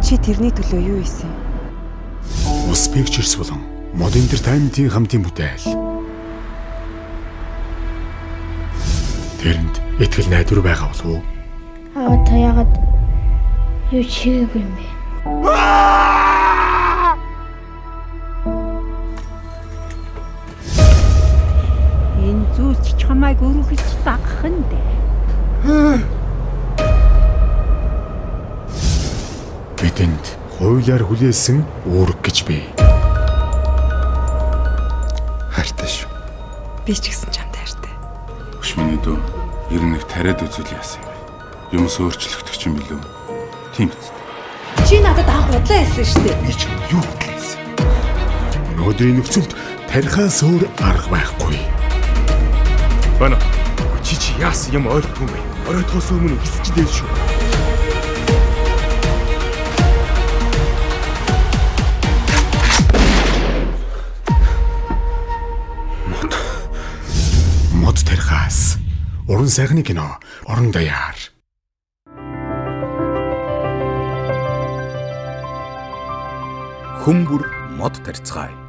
Чи тэрний төлөө юу хийсэн? Ус Pictures болон Мод Entertainment-ийн хамтын бүтээл. Тэрэнд итгэл найдвар байгаа болов уу? Аа, та яагаад юу ч хийгээгүй юм бэ? Энэ зүйлч чамайг өргөлж дагах нь дээ. Бидэнд хуулиар хүлээсэн үүрэг гэж бий. Хайртай шүү. Би ч гэсэн чамд хайртай. Хөш миний дүү ер нь нэг тариад үзүүл яасан юм бэ? Юмс өөрчлөгдөх юм билүү? Тийм биз дээ. Чи надад анх худлаа хэлсэн шүү дээ. Би ч юу хэлсэн? Өнөөдрийн нөхцөлд тарихаас өөр арга байхгүй. Бана. Чи чи яасан юм ойлгохгүй юм бэ? Оройтхоос өмнө хэсэж дээ шүү. Мод тарихаас уран сайхны кино орон даяар. Хүмүүр мод тарьцгаая.